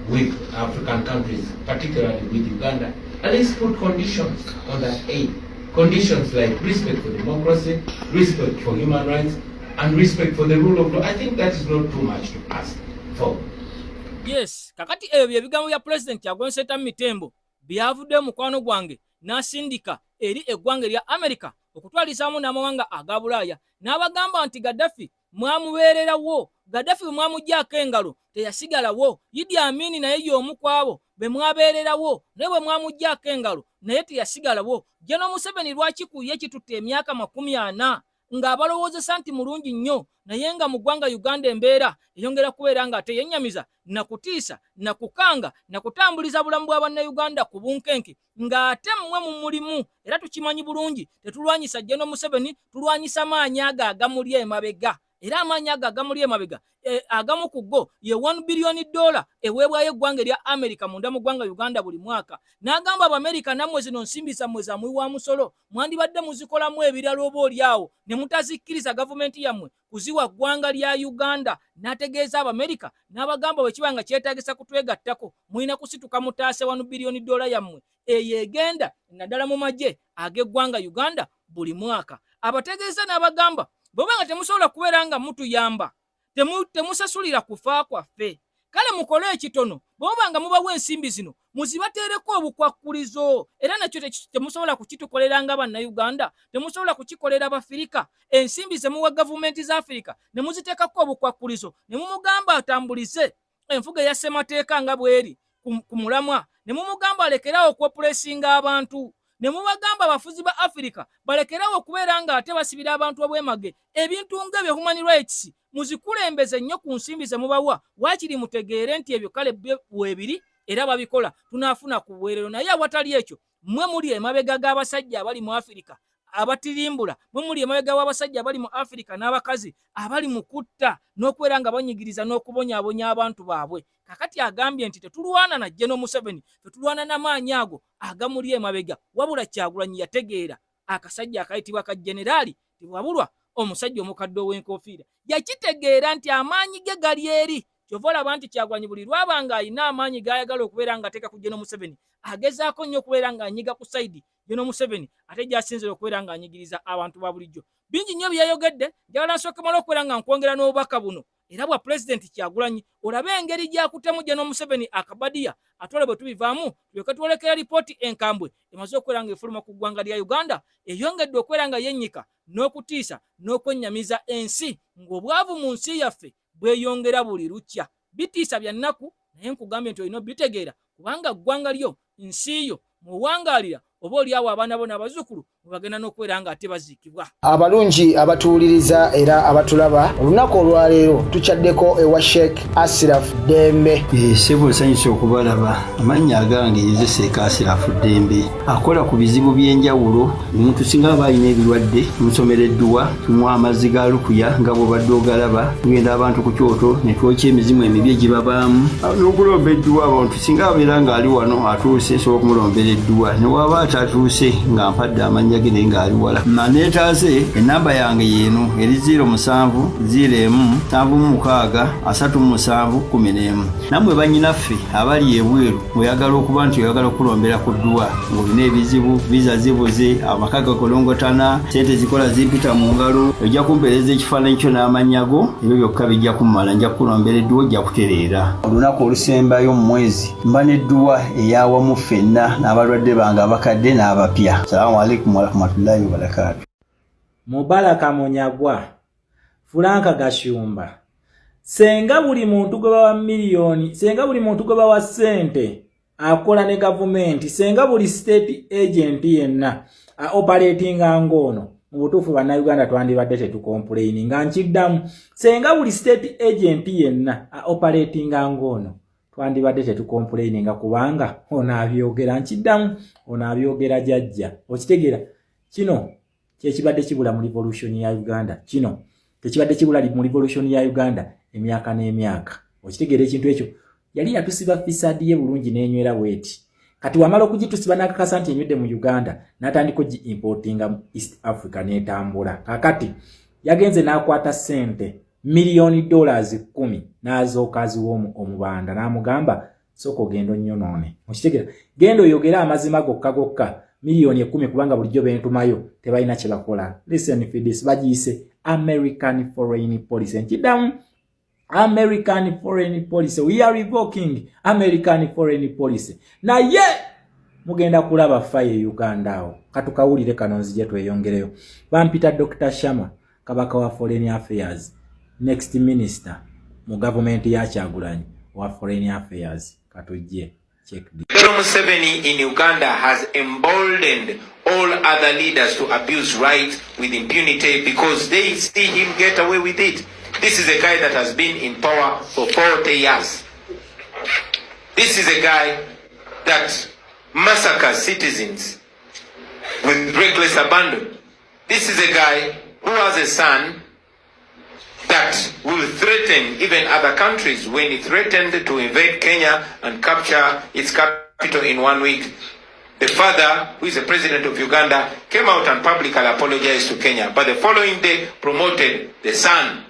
with African countries, particularly with Uganda, at least put conditions on that aid. Conditions like respect for democracy, respect for human rights, and respect for the rule of law. I think that is not too much to ask for. Yes, kakati ebyo bye bigambo bya Pulezidenti Kyagulanyi Ssentamu Mitembo byavuddeyo mukwano gwange n'asindika eri eggwanga erya Amerika okutwalizaamu n'amawanga aga Bulaaya n'abagamba nti Gaddafi mwamubeererawo, Gaddafi bwe mwamuggyaako engalo teyasigalawo, Idi Amini naye y'omu ku abo be mwabeererawo naye bwe mwamuggyaako engalo naye teyasigalawo. General Museveni lwaki ku ye kitutte emyaka 40 ng'abalowoozesa nti mulungi nnyo naye nga mu ggwanga Uganda embeera eyongera kubeera nga teyennyamiza na kutiisa na kukanga na kutambuliza bulamu bwa Bannayuganda ku bunkenke ng'ate mmwe mu mulimu era tukimanyi bulungi tetulwanyisa General Museveni, tulwanyisa maanyi ago agamuli emabega era amaanyi ago agamuli emabega agamu ku go ye 1 biliyoni dola eweebwayo eggwanga erya Amerika munda mu ggwanga Uganda buli mwaka. N'agamba Abamerika nammwe zino nsimbi zammwe za muwi wa musolo mwandibadde muzikolamu ebirala oba oli awo ne mutazikkiriza gavumenti yammwe kuziwa ggwanga lya Uganda. N'ategeeza Abamerika n'abagamba bwe kiba nga kyetaagisa kutwegattako mulina kusituka mutaase 1 biliyoni dola yammwe eyo egenda naddala mu magye ag'eggwanga Uganda buli mwaka. Abategeeza n'abagamba bw'oba nga temusobola kubeera nga mutuyamba temusasulira kufa kwaffe, kale mukole ekitono bw'oba nga mubawa ensimbi zino muzibateereko obukwakkulizo era nakyo temusobola kukitukolera nga Bannayuganda, temusobola kukikolera Bafirika. Ensimbi ze muwa gavumenti za Afirika ne muziteekako obukwakkulizo ne mumugamba atambulize enfuga eya ssemateeka nga bw'eri ku mulamwa, ne mumugamba alekerawo okwopulesinga abantu, ne mubagamba abafuzi ba Afirika balekerawo okubeera ng'ate basibira abantu obwemage. Ebintu ng'ebyo human rights muzikulembeze nnyo ku nsimbi ze mubawa, waakiri mutegeere nti ebyo kale weebiri era babikola tunaafuna ku bwerero. Naye awatali ekyo mmwe muli emabega g'abasajja abali mu Afirika abatirimbula, mwe muli emabega w'abasajja abali mu Afirika n'abakazi abali mu kutta n'okubeera nga banyigiriza n'okubonyaabonya abantu baabwe. Kakati agambye nti tetulwana na General Museveni, tetulwana n'amaanyi ago agamuli emabega, wabula Kyagulanyi yategeera akasajja akayitibwa ka generaali tewabulwa omusajja omukadde ow'enkofiira yakitegeera nti amaanyi ge gali eri. Kyova olaba nti Kyagulanyi buli lwaba ng'alina amaanyi g'ayagala okubeera ng'ateeka ku General Museveni agezaako nnyo okubeera ng'anyiga ku sayidi General Museveni ate gy'asinzira okubeera ng'anyigiriza abantu ba bulijjo. Bingi nnyo bye yayogedde, njagala nsooke mala okubeera nga nkwongera n'obubaka buno era bwa Pulezidenti Kyagulanyi olabe engeri gy'akutemu General Museveni akabadiya atwale bwe tubivaamu tulyoke twolekera lipooti enkambwe emaze okubeera ng'efuluma ku ggwanga lya Uganda eyongedde okubeera nga yennyika n'okutiisa n'okwennyamiza ensi ng'obwavu mu nsi yaffe bweyongera buli lukya. Bitiisa bya nnaku naye nkugambye nti olina obitegeera kubanga ggwanga lyo, nsi yo mw'owangaalira oba oli awo abaana bo n'abazzukulu mwe bagenda n'okubeera ng'ate baziikibwa. Abalungi abatuwuliriza era abatulaba, olunaku olwaleero tukyaddeko ewa Sheikh Asiraf Ddembe. Ssebo nsanyuse okubalaba. Amannya agange nze Sheikh Asiraf Ddembe, akola ku bizibu by'enjawulo. Omuntu singa aba alina ebirwadde tumusomera edduwa, tumuwa amazzi ga lukuya nga bw'obadde ogalaba, tugenda abantu ku kyoto ne twokya emizimu emibi egibabaamu n'okulomba edduwa. Abantu singa abeera ng'ali wano atuuse, nsobola okumulombera edduwa, ne waba atatuuse nga mpadde amannya ge naye ng'ali wala. Neetaase ennamba yange y'eno eri 07 01 76 37 11. Nammwe bannyinaffe abali ebweru ng'oyagala okuba nti oyagala okukulombera ku dduwa ng'olina ebizibu, viza zibuze, amaka gakolongotana, ssente zikola zimpita mu ngalo, ojja kumpeereza ekifaananyi kyo n'amannya go, ebyo byokka bijja kummala, nja kukulombera edduwa ojja kutereera. Olunaku olusembayo mu mwezi mba n'edduwa ey'awamu ffenna n'abalwadde bange abakadde n'abapya. Salaamu alaikum warahmatullahi wabarakaatu. Mubaraka Munyagwa, Frank Gashumba, senga buli muntu gwe bawa miliyoni, senga buli muntu gwe bawa ssente akola ne gavumenti, senga buli state agent yenna operatinga ng'ono, mu butuufu Bannayuganda twandibadde tetukompuleini. Nga nkiddamu, senga buli state agent yenna operatinga ng'ono, Twandibadde tetucomplaininga kubanga ono abyogera, nkiddamu, ono abyogera jajja. Okitegeera? Kino kyekibadde kibula mu revolution ya Uganda. Kino tekibadde kibula mu revolution ya Uganda emyaka n'emyaka. Okitegeera ekintu ekyo? Yali yatusiba fisaadi ye bulungi n'enywera bweti. Kati wamala okugitusiba n'akakasa nti enywedde mu Uganda, n'atandika ogi importinga mu East Africa n'etambula. Kakati yagenze n'akwata ssente $10 million n'azooka aziwa omubanda, n'amugamba, "Sooka ogenda onnyonoone." Okitegeera? "Genda oyogere amazima gokka gokka, 10 miliyoni, kubanga bulijjo bentumayo tebalina kye bakola." Listen for this, bagiyise American foreign policy. Nkiddamu, American foreign policy. We are revoking American foreign policy. Naye mugenda kulaba faye Uganda awo. Katukawulire kano, nzije tweyongereyo. Bampita Dr Shama, kabaka wa foreign affairs, next minister mu gavumenti ya Kyagulanyi wa foreign affairs. Katujje check this. Museveni in Uganda has emboldened all other leaders to abuse rights with impunity because they see him get away with it. This is a guy that has been in power for 40 years. This is a guy that massacres citizens with reckless abandon. This is a guy who has a son that will threaten even other countries. When he threatened to invade Kenya and capture its capital in one week, the father, who is the president of Uganda, came out and publicly apologized to Kenya. But the following day, promoted the son.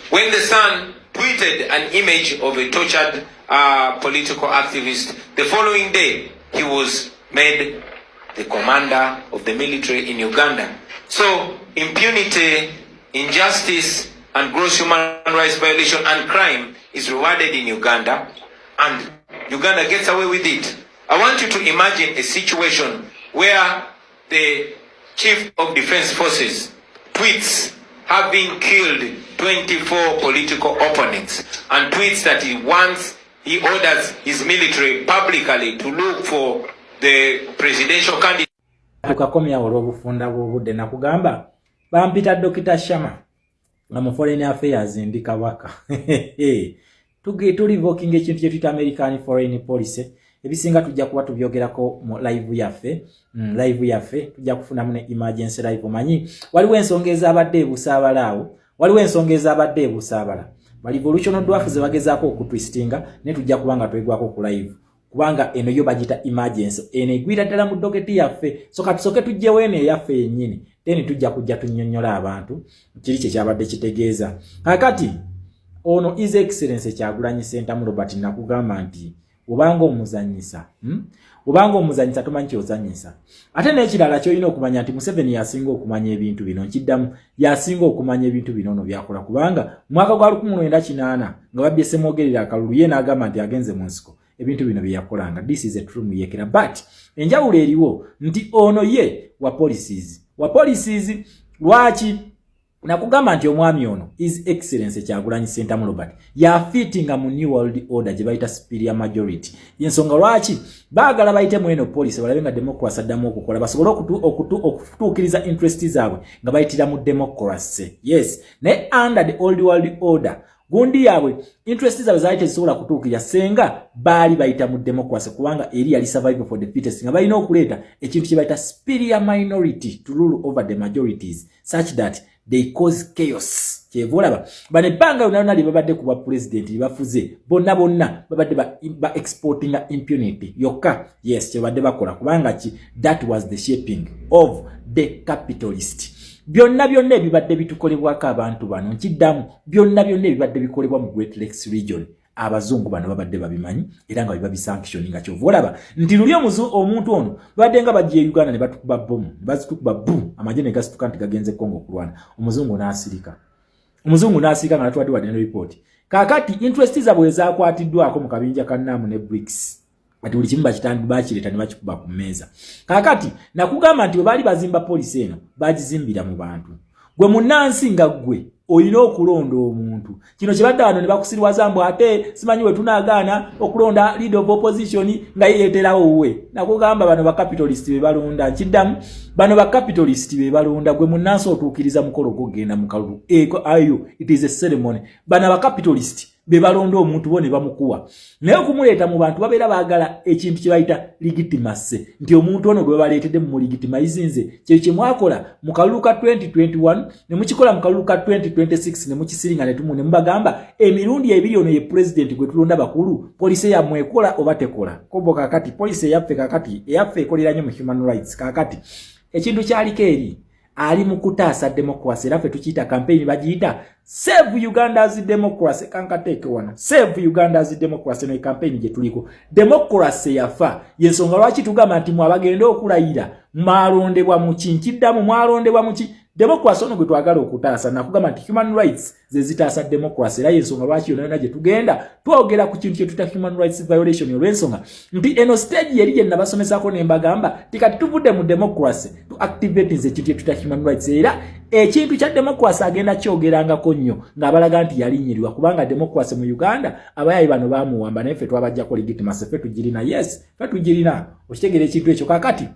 When the son tweeted an image of a tortured political activist, the following day, he was made the commander of the military in Uganda. So, impunity, injustice, and gross human rights violation and crime is rewarded in Uganda, and Uganda gets away with it. I want you to imagine a situation where the chief of defense forces tweets having killed 24 political opponents and tweets that he orders his military publicly to look for the presidential candidate. Tukakomyawo olw'obufunda bw'obudde. Nakugamba bampita Dokita Shama, nga mu foreign affairs ndi kabaka. Turevoking ekintu kye tuyita American foreign policy. Ebisinga tujja kuba tubyogerako mu live yaffe. Live yaffe tujja kufunamu ne emergency live. Omanyi waliwo ensonga ezabadde ebusaabala awo, waliwo ensonga ezabadde ebusaabala, ba revolution dwarf ze bagezaako okutwistinga, naye tujja kuba nga twegwako ku live, kubanga eno yo bagita emergency. Eno egwira ddala mu docket yaffe. So katusooke tugyewo eno eyaffe yennyini, then tujja kujja tunnyonnyola abantu kiri kye kyabadde kitegeeza. Kakati ono His Excellence Kyagulanyi Sentamu Robert, nakugamba nti obanga omuzanyisa, Obanga omuzanyisa, tomanyi kyozanyisa. Ate n'ekirala kyolina okumanya nti Museveni yasinga okumanya ebintu bino. Nkiddamu, yasinga okumanya ebintu bino ono byakola, kubanga mwaka gwa 1980 nga babbye Semwogerera akalulu, ye n'agamba nti agenze mu nsiko. Ebintu bino bye yakolanga. This is a true muyekera, but enjawulo eriwo nti ono ye wa policies, wa policies. Lwaki nakugamba nti omwami ono His Excellence Kyagulanyi Sentamu Robert yafiitinga mu new world order gye bayita superior majority? Yensonga lwaki baagala bayite mu eno policy, balabe nga democracy addamu okukola, basobole okutuukiriza interest zaabwe nga bayitira mu democracy. Yes, naye under the old world order, gundi yaabwe, interest zaabwe zaali tezisobola kutuukirira senga baali bayita mu democracy, kubanga eri yali survival for the fittest, nga balina okuleeta ekintu kye bayita superior minority to rule over the majorities such that they cause chaos. Kyeva olaba bano ebbanga lyonna lyonna lye babadde ku bwa pulezidenti, lye bafuze, bonna bonna babadde ba exportinga impunity yokka. Yes, kyebadde bakola, kubanga ki? That was the shaping of the capitalist. Byonna byonna ebibadde bitukolebwako abantu bano, nkiddamu, byonna byonna ebibadde bikolebwa mu Great Lakes region, abazungu bano babadde babimanyi era nga bebabisanction. Nga kyova olaba nti luli omuntu ono babadde nga bajja e Uganda ne batukuba bomu, ne bazitukuba bu amagye ne gasituka nti gagenze Kongo okulwana. Omuzungu n'asirika, omuzungu n'asirika nga natwadde wadde ne report. Kaakati interest zaabwe ezakwatiddwako mu kabinja ka NAM ne BRICS, ati buli kimu bakireeta ne bakikuba ku mmeeza. Kaakati nakugamba nti bwe baali bazimba policy eno, bagizimbira mu bantu. Gwe munnansi, nga ggwe olina okulonda omuntu. Kino kyebadde wano ne bakusirwaza mbu ate simanyi we tunaagaana okulonda leader of opposition nga yeyeeterawo wuwe. Nakugamba bano bacapitalist be balonda. Nkiddamu, bano bacapitalist be balonda. Gwe munnansi otuukiriza mukolo gwogenda mu kalulu ayo, it is a ceremony. Bano abacapitalist Be balonda omuntu bo ne bamukuwa, naye okumuleeta mu bantu babeera baagala ekintu kye bayita legitimacy, nti omuntu ono gwe babaleetedde mu mulegitimizinze. Kyekyo kye mwakola mu kalulu ka 2021 ne mukikola mu kalulu ka 2026 ne mukisiringa ne mubagamba emirundi ebiri, ono ye pulezidenti gwe tulonda. Bakulu, policy yammwe ekola oba tekola? Kobo kakati policy eyaffe, kakati eyaffe ekolera nnyo mu human rights. Kakati ekintu kyaliko eri ali mu kutaasa democracy, era ffe tukiyita campaign, bagiyita Save Uganda's Democracy. Kankateeke wano, Save Uganda's Democracy. No campaign gye tuliko, democracy yafa. Yensonga lwaki tugamba nti mwabagenda okulayira mwalondebwa muki? Nkiddamu, mwalondebwa muki? Democracy ono gwe twagala okutaasa. Nakugamba nti human rights ze zitaasa democracy, era yensonga lwaki yonna yonna gye tugenda twogera ku kintu kye tuyita human rights violation, olw'ensonga nti eno stage yeri gye nabasomesako ne mbagamba ti kati tuvudde mu democracy, tu activatinze ekintu kye tuyita human rights. Era ekintu kya democracy agenda kyogerangako nnyo ng'abalaga nti yalinyirirwa, kubanga democracy mu Uganda abayayi bano bamuwamba, naye ffe twabajjako legitimacy. Ffe tugirina, yes, ffe tugirina. Okitegeera ekintu ekyo? Kakati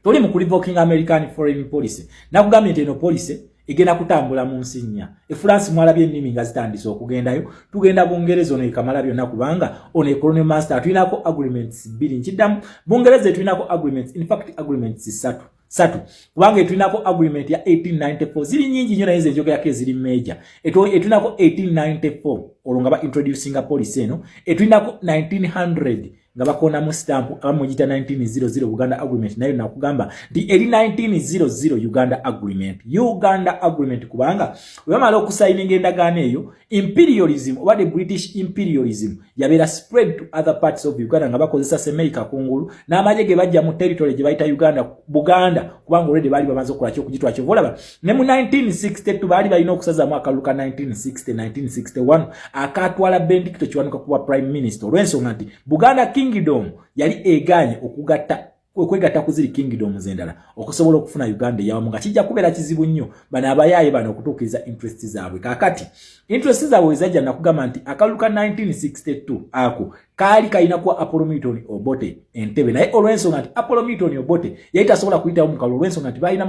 toli mu kurevoking American foreign policy. Nakugambye nti eno policy egenda kutambula mu nsi nnya. Efrance mwalabye ennimi nga zitandise okugendayo. Tugenda Bungereza, ono ekamala byonna, kubanga ono ecolonial master atulinako agreements bbiri. Nkiddamu, Bungereza etulinako agreements, in fact agreements ssatu, satu, kubanga etulinako agreement ya 1894. Ziri nyingi nnyo, naye nze njogerako eziri major. Etulinako 1894, olwo nga ba introducinga policy eno. Etulinako 1900 nga bakonamu stamp, abamugita 1900 Buganda Agreement. Nayo nakugamba nti eri 1900 Uganda Agreement, Uganda Agreement, kubanga webamala okusayininga endagaano eyo, imperialism oba the British imperialism yabeera spread to other parts of Uganda nga bakozesa Semei Kakungulu n'amagye ge bajja mu territory gye bayita Uganda, Buganda, kubanga already baali bamaze okukola kyokugitwala. Kyova olaba ne mu 1962 baali balina okusazaamu akalulu ka 1960 1961 akatwala Benedicto Kiwanuka kuba prime minister, olw'ensonga nti Buganda Kingdom yali eganye okugatta, okwegatta ku ziri kingdoms endala okusobola okufuna Uganda eyawamu, nga kijja kubeera kizibu nnyo bano abayaaye bano okutuukiriza interest zaabwe. Kaakati interest zaabwe wezajja, nakugamba nti akalulu ka 1962 ako kaali kalina kuwa Apollo Milton Obote entebe, naye olw'ensonga nti Apollo Milton Obote yali tasobola kuyitawo mu kalulu, olw'ensonga nti balina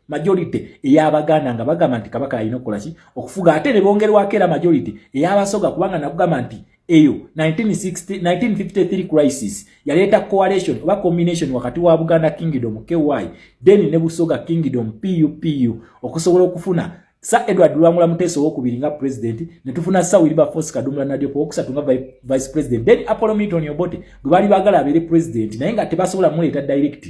majority ey'Abaganda nga bagamba nti Kabaka alina okukola ki? Okufuga. Ate ne bongerwako era majority ey'Abasoga, kubanga nakugamba nti eyo 1960, 1953 crisis yaleeta coalition oba combination wakati wa Buganda Kingdom KY then ne Busoga Kingdom PUPU okusobola okufuna Sir Edward Luwangula Muteesa owokubiri nga president, ne tufuna Sir Wilberforce Kadumula Nadiope owokusatu nga vice president. Then Apollo Milton Obote gwe baali baagala abeere president, naye nga tebasobola muleeta direct,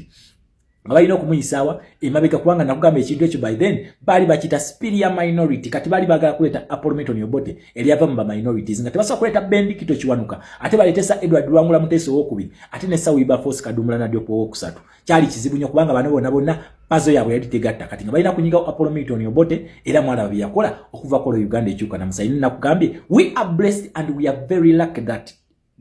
nga balina okumuyisaawa emabega, kubanga nakugamba ekintu ekyo by then baali bakiyita superior minority. Kati baali baagala kuleeta Apollo Milton Obote eryava mu ba minorities, nga tebasobola kuleeta Bendikito Kiwanuka ate baleete Sir Edward Luwangula Muteesa owokubiri ate ne Sir Wilberforce Kadumula Nadiope owokusatu. Kyali kizibu nnyo, kubanga bano bonna bonna puzzle yaabwe yali tegatta. Kati nga balina kunyigawo Apollo Milton Obote, era mwalaba bye yakola okuva kola Uganda ekyuka namusayi. Nakugambye, we are blessed and we are very lucky that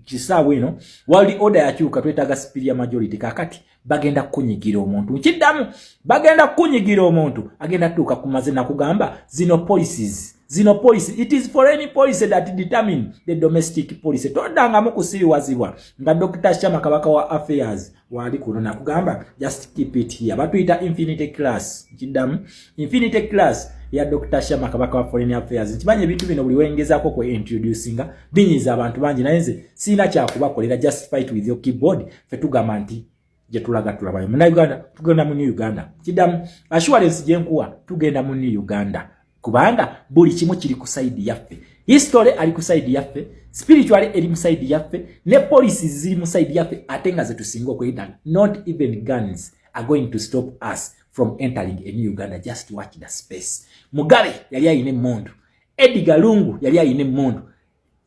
kisaawe eno world order yakyuka, twetaaga superior majority. Kakati bagenda kukunyigira omuntu, nkiddamu, bagenda kukunyigira omuntu, agenda tuuka ku maze. Nakugamba zino policies, zino policy, it is foreign policy that determine the domestic policy. Toddangamu kusiriwazibwa nga Dr Shama Kabaka wa affairs wali kuno. Nakugamba, just keep it here, batuyita infinity class. Nkiddamu, infinity class ya Dr Shama Kabaka wa foreign affairs. Nkimanyi ebintu bino buli wengezaako kwe introducinga binyiza abantu bangi, naye nze siina kyakubakolera. Just fight with your keyboard. Fe tugamba nti gye tulaga tulabayo. Munauganda, tugenda mu new Uganda. Kiddamu, assurance gyenkuwa, tugenda mu new Uganda, kubanga buli kimu kiri ku side yaffe. History ali ku side yaffe, spiritually eri mu side yaffe, ne policies ziri mu side yaffe, ate nga zetusinga okwetaaga. Not even guns are going to stop us from entering a new Uganda. Just watch the space. Mugabe yali ayina emmundu, Edgar Lungu yali ayina emmundu,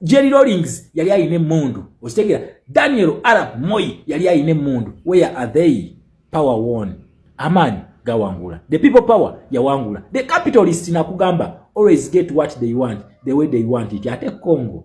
Jerry Rawlings yali ayina emmundu, okitegeera? Daniel Arap Moi yali ayina emmundu. Where are they? Power won, amaanyi gawangula, the people power yawangula. The capitalist, nakugamba, always get what they want the way they want it. Ate Congo,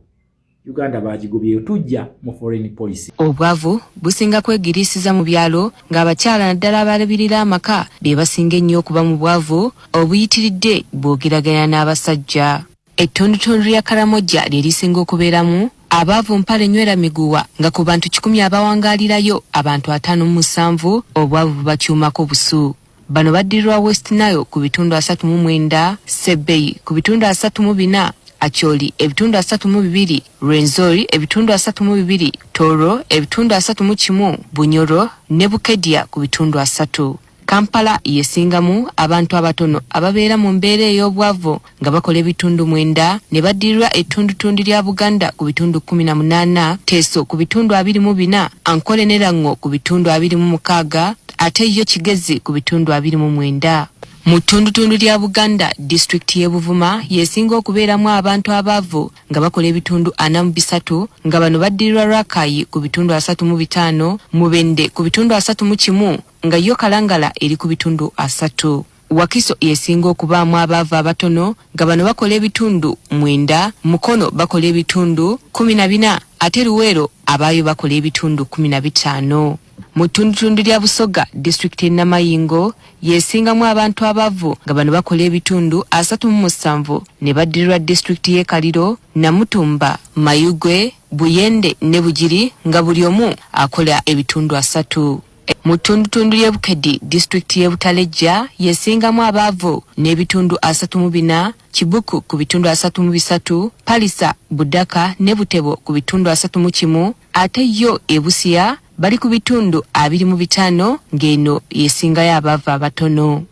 Uganda bagigobyeyo. Tujja mu foreign policy. Obwavu businga kwegiriisiza mu byalo, ng'abakyala naddala abalabirira amaka be basinga ennyo okuba mu bwavu obuyitiridde bw'ogeraganya n'abasajja. Ettundutundu lya Karamoja lye lisinga okubeeramu abaavu mpale nywera miguwa, nga ku bantu 100 abawangaalirayo, abantu 57 obwavu bubakyumako busu. Bano baddirirwa West Nile ku bitundu 39, Sebei ku bitundu 34. Acholi ebitundu 32, Rwenzori ebitundu 32, Toro ebitundu 31, Bunyoro ne Bukedia ku bitundu 30. Kampala yesingamu abantu abatono ababeera mu mbeera ey'obwavu nga bakola ebitundu 9 ne baddirirwa ettundutundu lya Buganda ku bitundu 18, Teso ku bitundu 24, Ankole ne Lango ku bitundu 26, ate yo Kigezi ku bitundu 29. Mu ttundutundu lya Buganda, disitulikiti y'e Buvuma yesinga okubeeramu abantu abaavu nga bakola ebitundu 43, nga bano baddirirwa Rakai ku bitundu 35, Mubende ku bitundu 31, nga yo Kalangala eri ku bitundu 30. Wakiso yesinga okubaamu abaavu abatono nga bano bakola ebitundu 9, Mukono bakola ebitundu 14, ate Luweero abaayo bakola ebitundu 15. Mu ttundutundu lya Busoga, disitulikiti y'e Namayingo yesingamu abantu abaavu nga bano bakola ebitundu 37 ne baddirirwa disitulikiti y'e Kaliro, Namutumba, Mayugwe, Buyende ne Bugiri nga buli omu akola ebitundu 30. Mu ttundutundu ly'e Bukedi, disitulikiti y'e Butalejja yesingamu abaavu n'ebitundu 34, Kibuku ku bitundu 33, Palisa, Budaka ne Butebo ku bitundu 31, ate yo e Busia bali ku bitundu 25 ng'eno yesingayo abaavu abatono.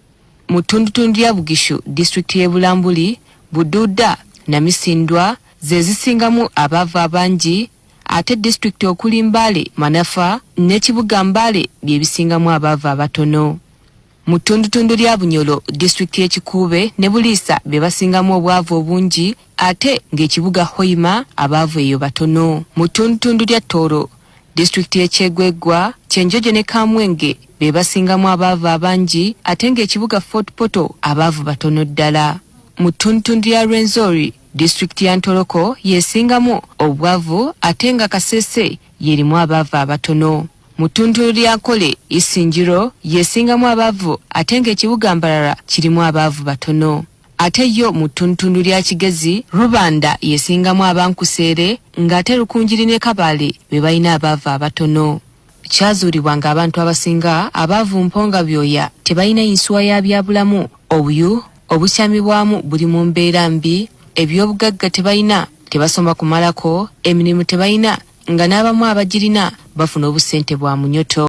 Mu ttundutundu lya Bugishu, disitulikiti y'e Bulambuli, Bududa, Namisindwa ze zisingamu abaavu abangi, ate disitulikiti okuli Mbale, Manafa n'ekibuga Mbale bye bisingamu abaavu abatono. Mu ttundutundu lya Bunyoro, disitulikiti y'e Kikuube ne Buliisa be basingamu obwavu obungi, ate ng'ekibuga Hoima abaavu eyo batono. Mu ttundutundu lya Tooro, disitulikiti y'e Kyegwegwa, Kyenjojo ne Kamwenge be basingamu abaavu abangi, ate ng'ekibuga Fort Portal abaavu batono ddala. Mu ttundutundu lya Rwenzori, disitulikiti ya Ntoroko y'esingamu obwavu ate nga Kasese y'erimu abaavu abatono. Mu ttuntundu lya Nkole, Isingiro y'esingamu abaavu ate ng'ekibuga Mbarara kirimu abaavu batono. Ate yo mu ttuntundu lya Kigezi, Rubanda y'esingamu abankuseere ng'ate Rukungiri ne Kabale be balina abaavu abatono. Kyazuulibwa ng'abantu abasinga abaavu mponga byoya tebalina yinsuwa ya byabulamu, obuyu obukyamibwamu buli mu mbeera mbi, ebyobugagga tebalina, tebasoma kumalako, emirimu tebalina nga n'abamu abagirina bafuna obusente bwa munyoto.